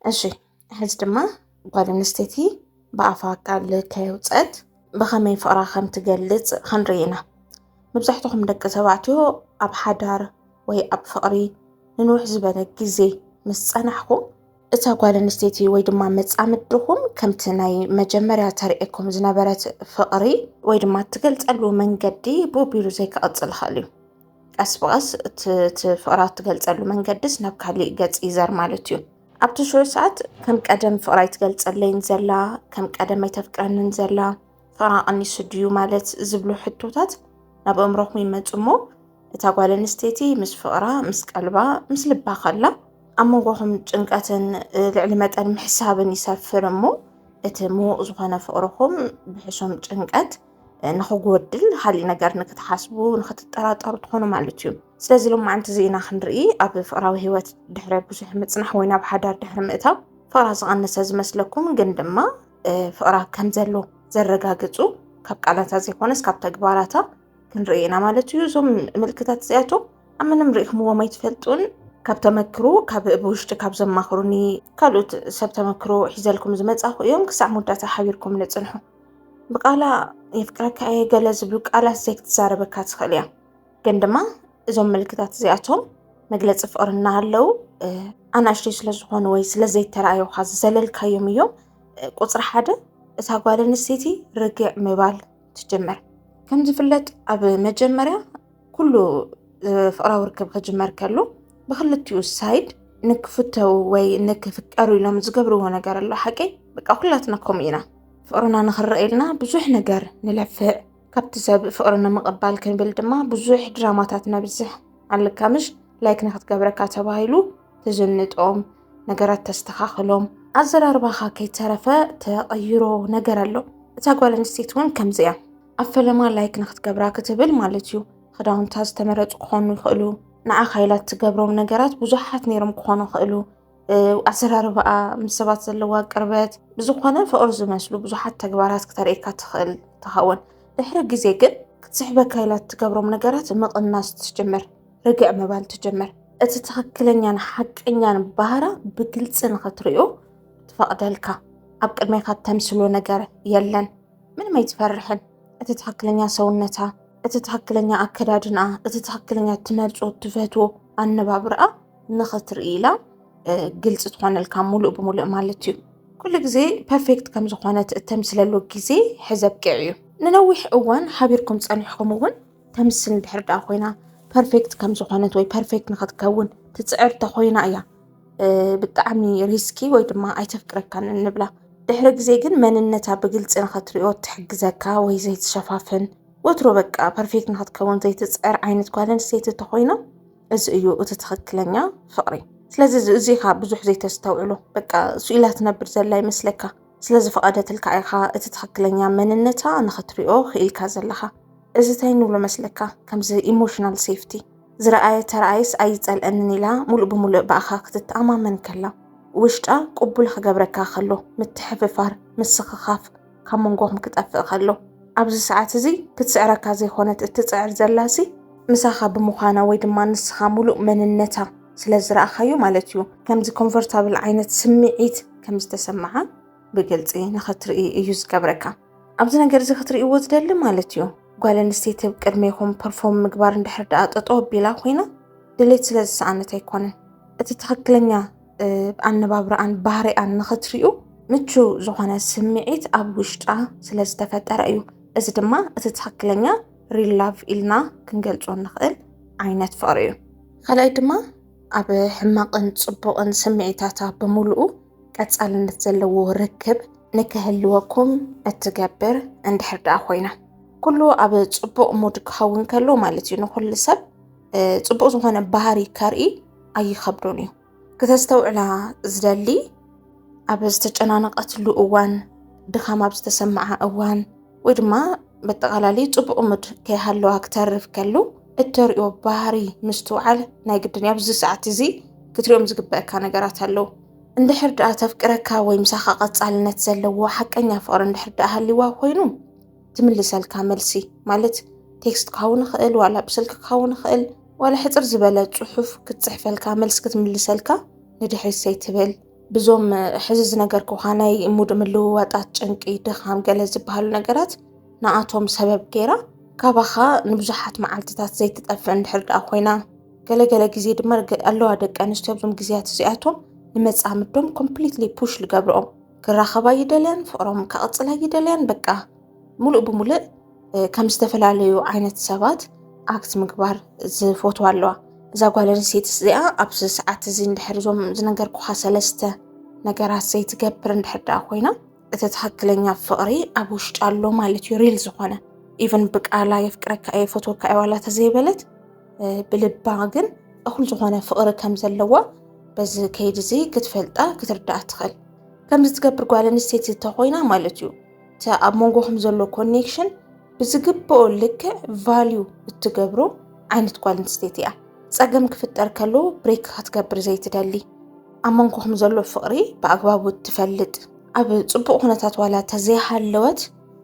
እሺ፣ ሕዚ ድማ ጓል ኣንስተይቲ ብኣፋ ቃል ከየውፀት ብኸመይ ፍቕራ ከም ትገልፅ ክንርኢ ኢና። መብዛሕትኹም ደቂ ተባዕትዮ ኣብ ሓዳር ወይ ኣብ ፍቕሪ ንንውሕ ዝበለ ግዜ ምስ ጸናሕኹም፣ እታ ጓል ኣንስተይቲ ወይ ድማ መጻምድኹም ከምቲ ናይ መጀመርያ ተርእየኩም ዝነበረት ፍቕሪ ወይ ድማ እትገልጸሉ መንገዲ ብኡቢሉ ዘይክቕጽል ይኽእል እዩ። ቀስ ብቐስ እቲ እቲ ፍቕራ እትገልጸሉ መንገድስ ናብ ካሊእ ገጽ ይዘር ማለት እዩ። ኣብቲ ሽዑ ሰዓት ከም ቀደም ፍቕራ ኣይትገልጸለይን ዘላ፣ ከም ቀደም ኣይተፍቅረንን ዘላ፣ ፍቕራ ቀኒሱ ድዩ ማለት ዝብሉ ሕቶታት ናብ ኣእምሮኹም ይመጹ እሞ፣ እታ ጓል ኣንስተይቲ ምስ ፍቕራ፣ ምስ ቀልባ፣ ምስ ልባ ከላ፣ ኣብ መንጎኹም ጭንቀትን ልዕሊ መጠን ምሕሳብን ይሰፍር እሞ፣ እቲ ምዉቕ ዝኾነ ፍቕርኹም ብሕሱም ጭንቀት ንኽጎድል፣ ካሊእ ነገር ንክትሓስቡ፣ ንክትጠራጠሩ ትኾኑ ማለት እዩ። ስለዚ ሎማዓንቲ እዚ ኢና ክንርኢ፣ ኣብ ፍቕራዊ ህይወት ድሕሪ ብዙሕ ምጽናሕ ወይ ናብ ሓዳር ድሕሪ ምእታው፣ ፍቕራ ዝቐነሰ ዝመስለኩም ግን ድማ፣ እ፣ ፍቕራ ከም ዘሎ ዘረጋግጹ ካብ ቃላታ ዘይኮነስ ካብ ተግባራታ ክንርኢ ኢና ማለት እዩ። እዞም ምልክታት እዚኣቶም ኣብ ምንም ርኢኹምዎም ኣይትፈልጡን። ካብ ተመክሮ፣ ካብ ብውሽጢ ካብ ዘማኽሩኒ ካልኦት ሰብ ተመክሮ ሒዘልኩም ዝመጻኹ እዮም። ክሳዕ መወዳእታ ሓቢርኩም ንጽንሑ። ብቃላ "የፍቅረካ እየ" ገለ ዝብሉ ቃላት ዘይክትዛረበካ ትኽእል እያ። ግን ድማ እዞም ምልክታት እዚኣቶም መግለጺ ፍቕሪ እናሃለዉ፣ እ፣ ኣናእሽተይ ስለ ዝኾኑ ወይ ስለ ዘይተራእዩኻ ዝዘለልካዮም እዮም። እ፣ ቁጽሪ ሓደ፣ እታ ጓል ኣንስተይቲ ርግዕ ምባል ትጅምር። ከም ዝፍለጥ፣ ኣብ መጀመርያ ኩሉ፣ እ፣ ፍቕራዊ ርክብ ክጅመር ከሎ፣ ብክልቲኡ ሳይድ ንክፍተው ወይ ንክፍቀሩ ኢሎም ዝገብርዎ ነገር ኣሎ። ሓቀይ፣ በቃ፣ ኩላትና ከምኡ ኢና። ፍቕርና ንክረኣየልና ብዙሕ ነገር ንለፍዕ። ካብቲ ሰብ ፍቕሪ ንምቕባል ክንብል ድማ ብዙሕ ድራማታት ነብዝሕ። ኣለካ ምሽ፣ ላይክ ንክትገብረካ ተባሂሉ ትዝንጦም፣ ነገራት ተስተኻኽሎም፣ ኣዘራርባኻ ከይተረፈ ተቐይሮ ነገር ኣሎ። እታ ጓል ኣንስተይቲ እውን ከምዚ እያ። ኣብ ፈለማ ላይክ ንክትገብራ ክትብል ማለት እዩ። ክዳውንታ ዝተመረጹ ክኾኑ ይኽእሉ። ንዓኻ ኢላ እትገብሮም ነገራት ብዙሓት ነይሮም ክኾኑ ይኽእሉ። እ፣ ኣዘራርባኣ፣ ምስ ሰባት ዘለዋ ቅርበት፣ ብዝኾነ ፍቕሪ ዝመስሉ ብዙሓት ተግባራት ክተርእየካ ትኽእል ትኸውን። ድሕሪ ግዜ ግን ክትስሕበካ ኢላ እትገብሮም ነገራት ምቕናስ ትጅምር፣ ርግዕ ምባል ትጅምር። እቲ ትኽክለኛን ሓቀኛን ባህራ ብግልጺ ንኽትሪኦ ትፈቕደልካ። ኣብ ቅድሜኻ እተምስሎ ነገር የለን። ምንም ኣይትፈርሕን። እቲ ትኽክለኛ ሰውነታ፣ እቲ ትኽክለኛ ኣከዳድንኣ፣ እቲ ትኽክለኛ እትመርጾ እትፈትዎ ኣነባብርኣ ንኽትርኢ ኢላ፣ እ፣ ግልጺ ትኾነልካ ሙሉእ ብሙሉእ ማለት እዩ። ኩሉ ግዜ ፐርፌክት ከም ዝኾነት እተምስለሉ ግዜ ሕዚ ኣብቂዑ እዩ። ንነዊሕ እዋን ሓቢርኩም ጸኒሕኩም እውን ተምስል እንድሕር ደኣ ኮይና፣ ፐርፌክት ከም ዝኾነት ወይ ፐርፌክት ንኽትከውን ትጽዕር ተኾይና እያ፣ እ፣ ብጣዕሚ ሪስኪ ወይ ድማ ኣይተፍቅረካን እንብላ። ድሕሪ ግዜ ግን መንነታ ብግልጺ ንኽትሪኦ ትሕግዘካ ወይ ዘይትሸፋፍን፣ ወትሮ በቃ ፐርፌክት ንኽትከውን ዘይትጽዕር ዓይነት ጓል ኣንስተይቲ እንተኾይና፣ እዚ እዩ እቲ ትኽክለኛ ፍቕሪ። ስለዚ እዚ፣ እዚ ኢኻ ብዙሕ ዘይተስተውዕሎ። በቃ ስኢላ ትነብር ዘላ ይመስለካ። ስለ ዝፈቐደትልካ ኢኻ እቲ ትኽክለኛ መንነታ ንኽትሪኦ ክኢልካ ዘለኻ። እዚ እንታይ ንብሎ መስለካ? ከምዚ ኢሞሽናል ሴፍቲ። ዝረኣየ ተረኣይስ ኣይጸልአንን ኢላ ሙሉእ ብሙሉእ ብኣኻ ክትተኣማመን ከላ፣ ውሽጣ ቅቡል ክገብረካ ከሎ፣ ምትሕፍፋር፣ ምስኽኻፍ ካብ መንጎኹም ክጠፍእ ከሎ፣ ኣብዚ ሰዓት እዚ ክትስዕረካ ዘይኮነት እትጽዕር ዘላሲ፣ ምሳኻ ብምዃና ወይ ድማ ንስኻ ሙሉእ መንነታ ስለ ዝረኣኻዮ ማለት እዩ። ከምዚ ኮምፎርታብል ዓይነት ስምዒት ከም ዝተሰምዓ ብግልጺ ንኽትርኢ እዩ ዝገብረካ። ኣብዚ ነገር እዚ ክትርእይዎ ዝደሊ ማለት እዩ፣ ጓል ኣንስተይቲ ኣብ ቅድሜኹም ፐርፎርም ምግባር እንድሕር ደኣ ጠጠው ኣቢላ ኮይና፣ ድሌት ስለ ዝሰኣነት ኣይኮነን። እቲ ትኽክለኛ፣ እ፣ ኣነባብርኣን ባህሪኣን ንኽትሪኡ ምቹው ዝኾነ ስምዒት ኣብ ውሽጣ ስለ ዝተፈጠረ እዩ። እዚ ድማ እቲ ትኽክለኛ ሪል ላቭ ኢልና ክንገልጾ እንኽእል ዓይነት ፍቕሪ እዩ። ካልኣይ ድማ ኣብ ሕማቕን ጽቡቕን ስምዒታታ ብምሉኡ ቀጻልነት ዘለዎ ርክብ ንክህልወኩም እትገብር እንድሕር ደኣ ኮይና፣ ኩሉ ኣብ ጽቡቕ ሙድ ክኸውን ከሎ ማለት እዩ። ንኹሉ ሰብ፣ እ፣ ጽቡቕ ዝኾነ ባህሪ ከርኢ ኣይኸብዶን እዩ። ክተስተውዕላ ዝደሊ፣ ኣብ ዝተጨናነቐትሉ እዋን፣ ድኻም ኣብ ዝተሰምዓ እዋን፣ ወይ ድማ በጠቓላሊ ጽቡቕ ሙድ ከይሃለዋ ክተርፍ ከሎ እተርእዮ ባህሪ ምስትውዓል ናይ ግድን እዩ። ኣብዚ ሰዓት እዚ ክትሪኦም ዝግበአካ ነገራት ኣለዉ። እንድሕር ደኣ ተፍቅረካ ወይ ምሳኻ ቀጻልነት ዘለዎ ሓቀኛ ፍቕሪ እንድሕር ደኣ ሃልይዋ ኮይኑ፣ ትምልሰልካ መልሲ፣ ማለት ቴክስት ክኸውን ይኽእል፣ ዋላ ብስልኪ ክኸውን ይኽእል፣ ዋላ ሕጽር ዝበለ ጽሑፍ ክትጽሕፈልካ፣ መልሲ ክትምልሰልካ ንድሕሪት ዘይትብል፣ ብዞም ሕዚ ዝነገርኩኻ ናይ ሙድ ምልውዋጣት፣ ጭንቂ፣ ድኻም፣ ገለ ዝበሃሉ ነገራት ንኣቶም ሰበብ ገይራ ካባኻ ንብዙሓት መዓልትታት ዘይትጠፍእ እንድሕር ደኣ ኮይና፣ ገለገለ ግዜ ድማ ኣለዋ ደቂ ኣንስትዮ ኣብዞም ግዜያት እዚኣቶም ንመጻምዶም ኮምፕሊትሊ ፑሽ ዝገብርኦም፣ ክራኸባ ይደልያን ፍቕሮም ከቕጽላ ይደልያን። በቃ ሙሉእ ብሙሉእ ከም ዝተፈላለዩ ዓይነት ሰባት ኣክት ምግባር ዝፈትዋ ኣለዋ። እዛ ጓል ኣንስተይቲ እዚኣ ኣብዚ ሰዓት እዚ እንድሕር እዞም ዝነገርኩኻ ሰለስተ ነገራት ዘይትገብር እንድሕር ደኣ ኮይና፣ እቲ ትኽክለኛ ፍቕሪ ኣብ ውሽጢ ኣሎ ማለት እዩ። ሪል ዝኾነ፣ ኢቨን ብቃላ የፍቅረካ እየ፣ ፈትወካ እየ ዋላ ተዘይበለት፣ ብልባ ግን እኹል ዝኾነ ፍቕሪ ከም ዘለዋ በዚ ከይዲ እዚ ክትፈልጣ ክትርዳኣ ትኽእል። ከምዚ ትገብር ጓል ኣንስተይቲ እንተኾይና ማለት እዩ፣ እቲ ኣብ መንጎኹም ዘሎ ኮኔክሽን ብዝግብኦ ልክዕ ቫልዩ እትገብሮ ዓይነት ጓል ኣንስተይቲ እያ። ጸገም ክፍጠር ከሎ ብሬክ ክትገብር ዘይትደሊ፣ ኣብ መንጎኹም ዘሎ ፍቕሪ ብኣግባቡ እትፈልጥ፣ ኣብ ጽቡቕ ኩነታት ዋላ ተዘይሃለወት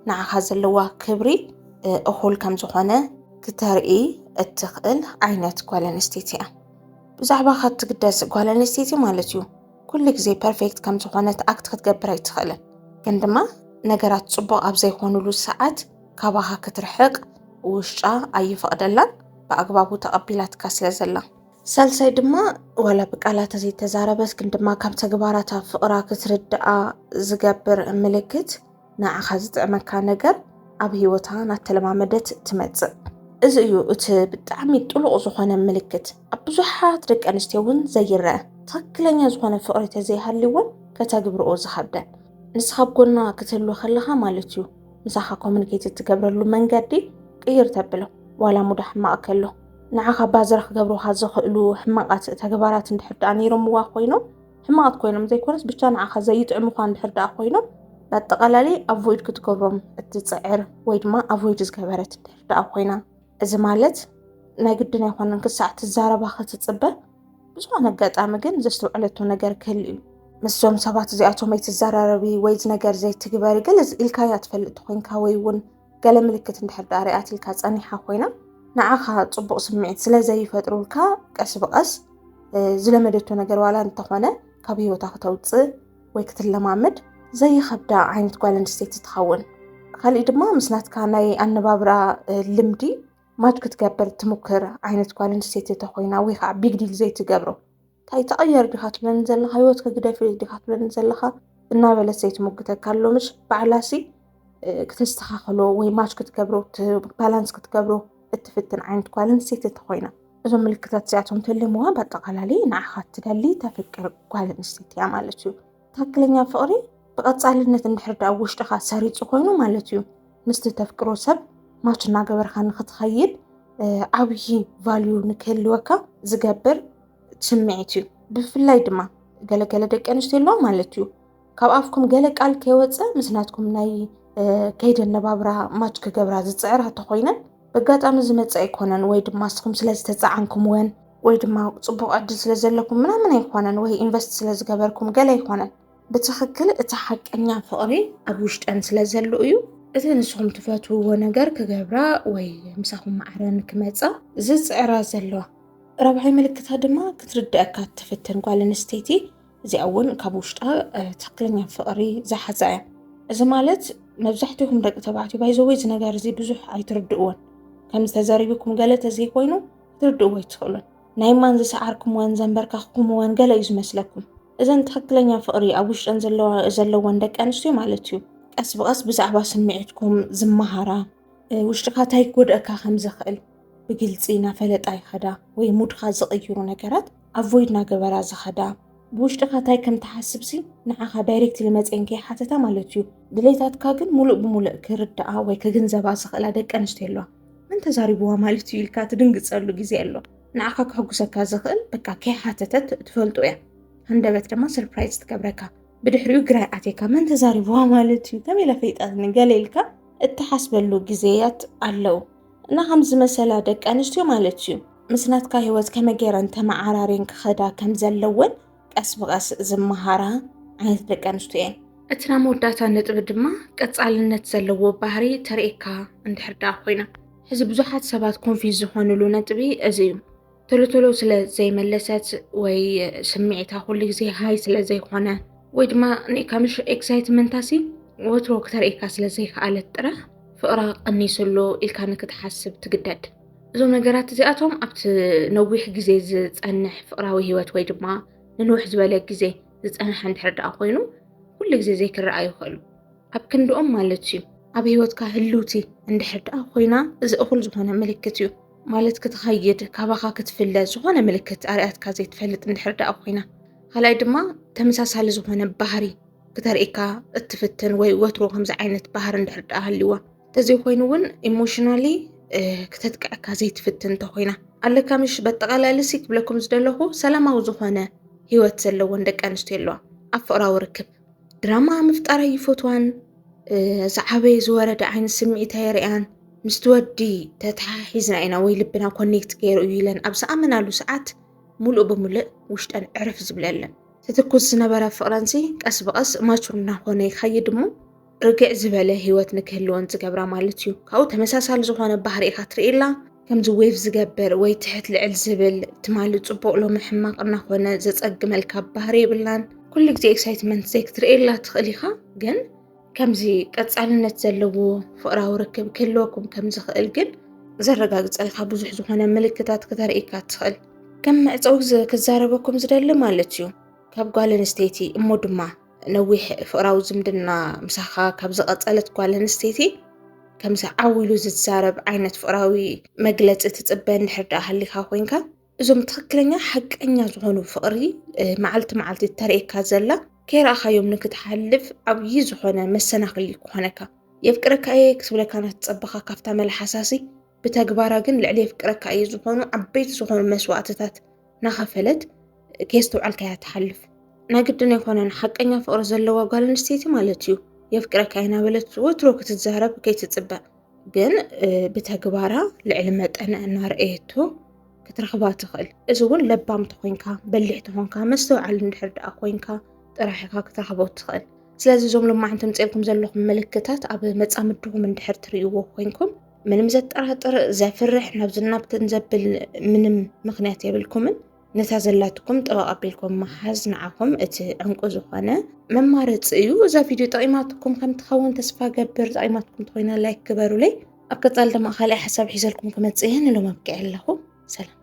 ንዓኻ ዘለዋ ክብሪ እኹል ከም ዝኾነ ክተርኢ እትኽእል ዓይነት ጓል ኣንስተይቲ እያ። ብዛዕባኻ እትግደስ ጓል ኣንስተይቲ ማለት እዩ፣ ኩሉ ግዜ ፐርፌክት ከም ዝኾነት ኣክት ክትገብር ኣይትኽእልን። ግን ድማ ነገራት ጽቡቕ ኣብ ዘይኮኑሉ ሰዓት ካባኻ ክትርሕቕ ውሽጣ ኣይፈቕደላን፣ ብኣግባቡ ተቐቢላትካ ስለ ዘላ። ሳልሳይ ድማ ዋላ ብቃላታ ዘይተዛረበት ግን ድማ ካብ ተግባራታ ፍቕራ ክትርድኣ ዝገብር ምልክት ንዓኻ ዝጥዕመካ ነገር ኣብ ህይወታ እናተለማመደት ትመጽእ። እዚ እዩ እቲ ብጣዕሚ ጥሉቕ ዝኾነ ምልክት። ኣብ ብዙሓት ደቂ ኣንስትዮ እውን ዘይረአ። ትኽክለኛ ዝኾነ ፍቕሪ ተዘይሃልዩ እውን ከተግብርኦ ዝኸብደን። ንስኻ ኣብ ጎና ክትህሉ ከለኻ ማለት እዩ፣ ምሳኻ ኮሙኒኬት እትገብረሉ መንገዲ ቅይር ተብሎ። ዋላ ሙዳ ሕማቕ ከሎ፣ ንዓኻ ባዘር ክገብሩኻ ዝኽእሉ ሕማቓት ተግባራት እንድሕር ደኣ ነይሮምዋ ኮይኖም፣ ሕማቓት ኮይኖም ዘይኮነስ ብቻ ንዓኻ ዘይጥዕሙኻ እንድሕር ደኣ ኮይኖም፣ ብኣጠቓላሊ ኣቮይድ ክትገብሮም እትጽዕር ወይ ድማ ኣቮይድ ዝገበረት እንድሕር ደኣ ኮይና፣ እዚ ማለት ናይ ግድን ኣይኮነን ክሳዕ ትዛረባ ክትጽበ። ብዝኾነ ኣጋጣሚ ግን ዘስተውዕለቶ ነገር ክህሉ እዩ። ምስዞም ሰባት እዚኣቶም ኣይትዘራረቢ ወይ እዚ ነገር ዘይትግበሪ ገለ ኢልካያ ትፈልጥ ተኾይንካ ወይ እውን ገለ ምልክት እንድሕር ደኣ ሪኣት ኢልካ ጸኒሓ ኮይና፣ ንዓኻ ጽቡቕ ስምዒት ስለ ዘይፈጥሩልካ፣ ቀስ ብቐስ፣ እ፣ ዝለመደቶ ነገር ዋላ እንተኾነ ካብ ህይወታ ክተውጽእ ወይ ክትለማመድ ዘይኸብዳ ዓይነት ጓል ኣንስተይቲ ትኸውን። ካልእ ድማ ምስ ናትካ ናይ ኣነባብራ፣ እ፣ ልምዲ ማች ክትገብር ትሙክር ዓይነት ጓል ኣንስተይቲ ተኾይና ወይ ከዓ ቢግ ዲል ዘይትገብሮ፣ እንታይ ተቐየር ዲኻ ትብለኒ ዘለኻ፣ ህይወትካ ግደፊ ዲኻ ትብለኒ ዘለኻ እናበለት ዘይትሙግተካ ኣሎ። ምሽ ባዕላሲ፣ እ፣ ክተስተኻኽሎ ወይ ማች ክትገብሮ፣ ት-፣ ባላንስ ክትገብሮ እትፍትን ዓይነት ጓል ኣንስተይቲ ተኾይና፣ እዞም ምልክታት እዚኣቶም ተልምዋ፣ በጠቓላሊ ንዓኻ ትደሊ ተፍቅር ጓል ኣንስተይቲ እያ ማለት እዩ። ትኽክለኛ ፍቕሪ ብቐጻልነት እንድሕር ደኣ ውሽጥኻ ሰሪጹ ኮይኑ ማለት እዩ፣ ምስቲ ተፍቅሮ ሰብ ማች እናገበርካ ንኽትኸይድ፣ እ፣ ዓብዪ ቫልዩ ንክህልወካ ዝገብር ስምዒት እዩ። ብፍላይ ድማ ገለገለ ደቂ ኣንስትዮ ኣለዋ ማለት እዩ፣ ካብ ኣፍኩም ገለ ቃል ከይወጸ ምስ ናትኩም ናይ፣ እ፣ ከይዲ ኣነባብራ ማች ክገብራ ዝጽዕራ ተኾይነን፣ በጋጣሚ ዝመጽእ ኣይኮነን፣ ወይ ድማ ንስኹም ስለ ዝተጻዓንኩምወን፣ ወይ ድማ ጽቡቕ ዕድል ስለ ዘለኩም ምናምን ኣይኮነን፣ ወይ ኢንቨስት ስለ ዝገበርኩም ገለ ኣይኮነን። ብትኽክል እቲ ሓቀኛ ፍቕሪ ኣብ ውሽጠን ስለ ዘሎ እዩ፣ እቲ ንስኹም ትፈትውዎ ነገር ክገብራ ወይ ምሳኹም ማዕረን ክመጻ ዝጽዕራ ዘለዋ። ራብዓይ ምልክታ ድማ ክትርድኣካ ትፍትን ጓል ኣንስተይቲ፣ እዚኣ እውን ካብ ውሽጣ፣ እ፣ ትኽክለኛ ፍቕሪ ዝሓዛ እያ። እዚ ማለት መብዛሕትኹም ደቂ ተባዕትዮ ባይዘወይ እዚ ነገር እዚ ብዙሕ ኣይትርድእዎን። ከምዚ ተዘሪብኩም ገለ ተዘይኮይኑ ክትርድእዎ ኣይትኽእሉን። ናይ ማን ዝሰዓርኩምወን ዘንበርካኽኩምወን ገለ እዩ ዝመስለኩም። እዘን ትኽክለኛ ፍቕሪ ኣብ ውሽጠን ዘለዋ-፣ ዘለወን ደቂ ኣንስትዮ ማለት እዩ፣ ቀስ ብቐስ ብዛዕባ ስምዒትኩም ዝመሃራ፣ እ፣ ውሽጥኻ እንታይ ክጎድኣካ ከም ዝኽእል ብግልጺ እናፈለጣ ይኸዳ፣ ወይ ሙድኻ ዝቕይሩ ነገራት ኣቮይድ እናገበራ ዝኸዳ፣ ብውሽጥኻ እንታይ ከም ትሓስብሲ ንዓኻ ዳይሬክትሊ መጺኤን ከይሓተታ ማለት እዩ። ድሌታትካ ግን ሙሉእ ብሙሉእ ክርድኣ ወይ ክግንዘባ ዝኽእላ ደቂ ኣንስትዮ ኣለዋ። መን ተዛሪብዋ ማለት እዩ ኢልካ ትድንግጸሉ ግዜ ኣሎ። ንዓኻ ከሐጉሰካ ዝኽእል በቃ ከይሓተተት ትፈልጦ እያ። ሃንደበት ድማ ሰርፕራይዝ ትገብረካ። ብድሕሪኡ ግራ ይኣትየካ፣ መን ተዛሪብዋ ማለት እዩ፣ ከመይ ኢላ ፈሊጣትኒ ገለ ኢልካ እትሓስበሉ ግዜያት ኣለዉ። እና ከምዚ ዝመሰላ ደቂ ኣንስትዮ ማለት እዩ፣ ምስ ናትካ ህይወት ከመይ ገይረን ተመዓራርየን ክኸዳ ከም ዘለወን ቀስ ብቐስ ዝመሃራ ዓይነት ደቂ ኣንስትዮ እየን። እቲ ናይ መወዳእታ ነጥቢ ድማ ቀጻልነት ዘለዎ ባህሪ ተርእየካ እንድሕር ደኣ ኮይና። ሕዚ ብዙሓት ሰባት ኮንፊዝ ዝኾኑሉ ነጥቢ እዚ እዩ። ቶሎ ቶሎ ስለ ዘይመለሰት ወይ ስምዒታ ኩሉ ግዜ ሃይ ስለ ዘይኮነ ወይ ድማ ንኢካምሽ ኤክሳይትመንታሲ ወትሮ ክተርእየካ ስለ ዘይከኣለት ጥራሕ ፍቕራ ቀኒሱሉ ኢልካ ንክትሓስብ ትግደድ። እዞም ነገራት እዚኣቶም ኣብቲ ነዊሕ ግዜ ዝጸንሕ ፍቕራዊ ህይወት ወይ ድማ ንንውሕ ዝበለ ግዜ ዝጸንሐ እንድሕር ደኣ ኮይኑ ኩሉ ግዜ ዘይክረኣ ይኽእሉ። ኣብ ክንድኦም ማለት እዩ። ኣብ ህይወትካ ህልውቲ እንድሕር ደኣ ኮይና እዚ እኹል ዝኾነ ምልክት እዩ። ማለት ክትኸይድ ካባኻ ክትፍለ ዝኾነ ምልክት ኣርያትካ ዘይትፈልጥ እንድሕር ደኣ ኮይና፣ ካልኣይ ድማ ተመሳሳሊ ዝኾነ ባህሪ ክተርእየካ እትፍትን ወይ ወትሮ ከምዚ ዓይነት ባህሪ እንድሕር ደኣ ሃልዋ ተዘይኮይኑ እውን ኢሞሽናሊ ክተጥቅዐካ ዘይትፍትን እንተኮይና ኣለካ ምሽ። በጠቓላሊ ሲ ክብለኩም ዝደለኹ ሰላማዊ ዝኾነ ህይወት ዘለወን ደቂ ኣንስትዮ ኣለዋ ኣብ ፍቕራዊ ርክብ። ድራማ ምፍጣር ኣይፈትዋን። ዝዓበየ ዝወረደ ዓይነት ስምዒት ኣይርእያን። ምስቲ ወዲ ተተሓሒዝና ኢና ወይ ልብና ኮኔክት ገይሩ እዩ ኢለን ኣብ ዝኣመናሉ ሰዓት ሙሉእ ብሙሉእ ውሽጠን ዕርፍ ዝብለለን። ትትኩስ ዝነበረ ፍቕረንሲ ቀስ ብቐስ ማቹር እናኾነ ይኸይድ እሞ ርግዕ ዝበለ ህይወት ንክህልወን ዝገብራ ማለት እዩ። ካብኡ ተመሳሳሊ ዝኾነ ባህሪ ኢኻ ትርእየላ። ከምዚ ዌቭ ዝገብር ወይ ትሕት ልዕል ዝብል ትማሊ ጽቡቕ ሎሚ ሕማቕ እናኾነ ዘጸግመልካ ባህሪ የብላን። ኩሉ ግዜ ኤክሳይትመንት ዘይክትርእየላ ትኽእል ኢኻ፣ ግን ከምዚ ቀጻልነት ዘለዎ ፍቕራዊ ርክብ ክህልወኩም ከም ዝኽእል ግን ዘረጋግጸልካ ብዙሕ ዝኾነ ምልክታት ክተርእየካ ትኽእል። ከም መዕጸዊ ክዛረበኩም ዝደሊ ማለት እዩ። ካብ ጓል ኣንስተይቲ እሞ ድማ ነዊሕ ፍቕራዊ ዝምድና ምሳኻ ካብ ዝቐጸለት ጓል ኣንስተይቲ ከምዚ ዓው ኢሉ ዝዛረብ ዓይነት ፍቕራዊ መግለጺ ትጽበ እንድሕር ደኣ ሃሊኻ ኮይንካ እዞም ትኽክለኛ ሓቀኛ ዝኾኑ ፍቕሪ መዓልቲ መዓልቲ ተርእየካ ዘላ ከይረኣኻዮም ንክትሓልፍ ዓብዪ ዝኾነ መሰናኽል ክኾነካ። የፍቅረካ እየ ክትብለካ ናትጸበኻ ካብታ መልሓሳሲ ብተግባራ ግን ልዕሊ የፍቅረካ እየ ዝኾኑ ዓበይቲ ዝኾኑ መስዋዕትታት ናኸፈለት ከየስተውዓልካያ ትሓልፍ። ናይ ግድን ኣይኮነን ሓቀኛ ፍቕሪ ዘለዋ ጓል ኣንስተይቲ ማለት እዩ የፍቅረካ እየ ናበለት ወትሮ ክትዛረብ ከይትጽበ፣ ግን ብተግባራ ልዕሊ መጠን እናረኣየቶ ክትረኽባ ትኽእል። እዚ እውን ለባም ተኾይንካ በሊሕ ተኾንካ መስተውዓል እንድሕር ደኣ ኮይንካ ጥራሕ ኢኻ ክትረኽቦ ትኽእል። ስለዚ እዞም ልማዓንቲ ምፅኤልኩም ዘለኹም ምልክታት ኣብ መፃምድኹም እንድሕር ትርእይዎ ኮይንኩም ምንም ዘጠራጥር ዘፍርሕ ናብዝን ናብትን ዘብል ምንም ምኽንያት የብልኩምን። ነታ ዘላትኩም ጥበቕ ኣቢልኩም ምሓዝ ንዓኹም እቲ ዕንቁ ዝኾነ መማረፂ እዩ። እዛ ቪድዮ ጠቒማትኩም ከም ትኸውን ተስፋ ገብር። ጠቒማትኩም ተኾይና ላይክ ግበሩለይ። ኣብ ቀፃሊ ድማ ካልኣይ ሓሳብ ሒዘልኩም ክመፅእ እየ። ንሎም ኣብቂዐ ኣለኹ። ሰላም።